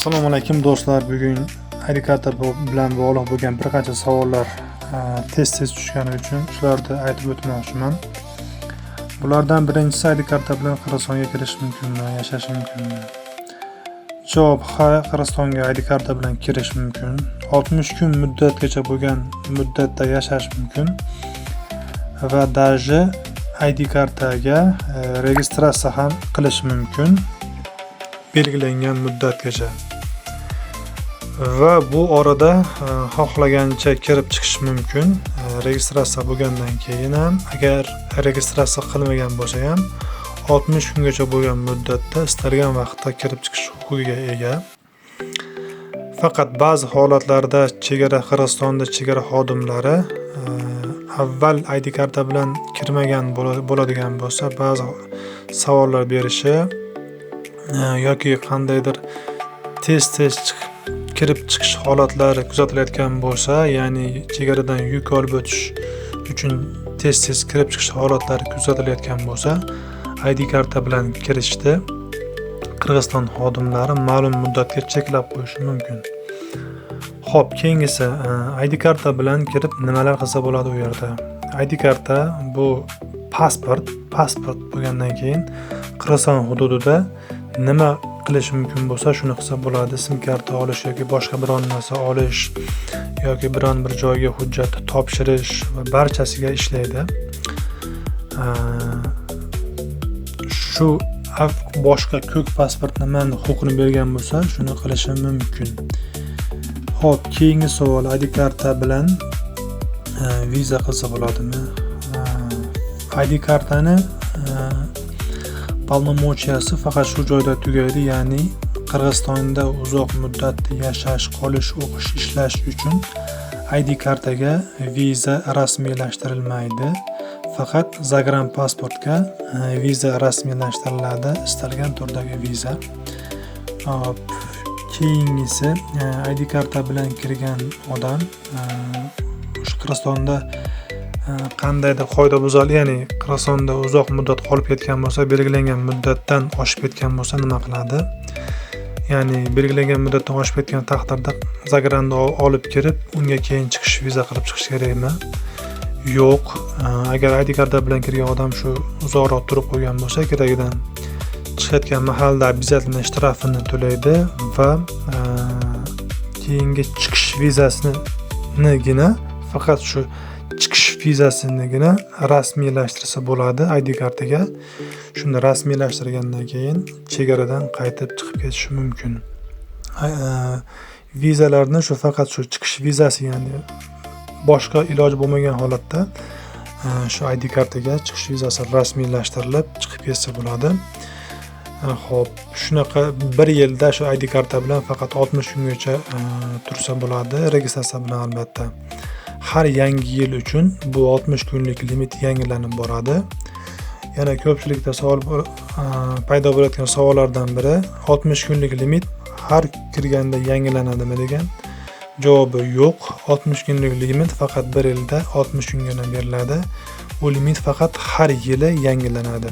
Assalomu alaykum, do'stlar. Bugun ID karta bilan bog'liq bo'lgan bir qancha savollar tez-tez tushgani uchun shularni aytib o'tmoqchiman. Bulardan birinchisi: ID karta bilan Qirg'izistonga kirish mumkinmi, yashash mumkinmi? Javob: ha, Qirg'izistonga ID karta bilan kirish mumkin. 60 kun muddatgacha bo'lgan muddatda yashash mumkin va даже ID kartaga registratsiya ham qilish mumkin belgilangan muddatgacha. Va bu orada xohlagancha kirib chiqish mumkin. Registratsiya bo'lgandan keyin ham, agar registratsiya qilmagan bo'lsa ham, 60 kungacha bo'lgan muddatda istalgan vaqtda kirib chiqish huquqiga ega. Faqat ba'zi holatlarda chegara, Qirg'izistonda chegara xodimlari avval ID karta bilan kirmagan bo'ladigan bo'lsa, ba'zi savollar berishi yoki qandaydir tez-tez chiqib kirib chiqish holatlari kuzatilayotgan bo'lsa, ya'ni chegaradan yuk olib o'tish uchun tez-tez kirib chiqish holatlari kuzatilayotgan bo'lsa, ID karta bilan kirishni Qirg'iziston xodimlari ma'lum muddatga cheklab qo'yishi mumkin. Xo'p, keyingisi, ID karta bilan kirib nimalar qilsa bo'ladi u yerda? ID karta bu pasport, pasport bo'lgandan keyin Qirg'iziston hududida nima qilish mumkin bo'lsa, shuni qilsa bo'ladi. Sim karta olish yoki boshqa biron narsa olish yoki biron bir joyga hujjat topshirish va barchasiga ishlaydi. Shu boshqa ko'k pasport nimani huquqini bergan bo'lsa, shuni qilishi mumkin. Xo'p, keyingi savol: ID karta bilan viza qilsa bo'ladimi? ID kartani полномочия si faqat shu joyda tugaydi, ya'ni Qirg'izistonda uzoq muddat yashash, qolish, o'qish, ishlash uchun ID kartaga viza rasmiylashtirilmaydi. Faqat загранпаспорт ga viza rasmiylashtiriladi, istalgan turdagi viza. Hop, keyingisi, ID karta bilan kirgan odam o'sha Qirg'izistonda qandaydir qoidabuzarlik, ya'ni Qirg'izistonda uzoq muddat qolib ketgan bo'lsa, belgilangan muddatdan oshib ketgan bo'lsa, nima qiladi? Ya'ni belgilangan muddatdan oshib ketgan taqdirda загран ni olib kirib, unga keyin chiqish viza qilib chiqish kerakmi? Yo'q. Agar ID karta bilan kirgan odam shu uzoqroq turib qo'ygan bo'lsa, keragidan chiqayotgan mahalda обязательно shtrafini to'laydi va keyingi chiqish vizasinigina, faqat shu chiqish vizasinigina rasmiylashtirsa bo'ladi ID kartaga. Shuni rasmiylashtirgandan keyin chegaradan qaytib chiqib ketishi mumkin. Vizalarni shu faqat shu chiqish vizasi, ya'ni boshqa iloji bo'lmagan holatda shu ID kartaga chiqish vizasi rasmiylashtirilib chiqib ketsa bo'ladi. Xo'p, shunaqa bir yilda shu ID karta bilan faqat 60 kungacha tursa bo'ladi, registratsiya bilan albatta. Har yangi yil uchun bu 60 kunlik limit yangilanib boradi. Yana ko'pchilikda savol paydo bo'layotgan savollardan biri: 60 kunlik limit har kirganda yangilanadimi degan. Javobi yo'q. 60 kunlik limit faqat bir yilda 60 kungina beriladi. U limit faqat har yili yangilanadi.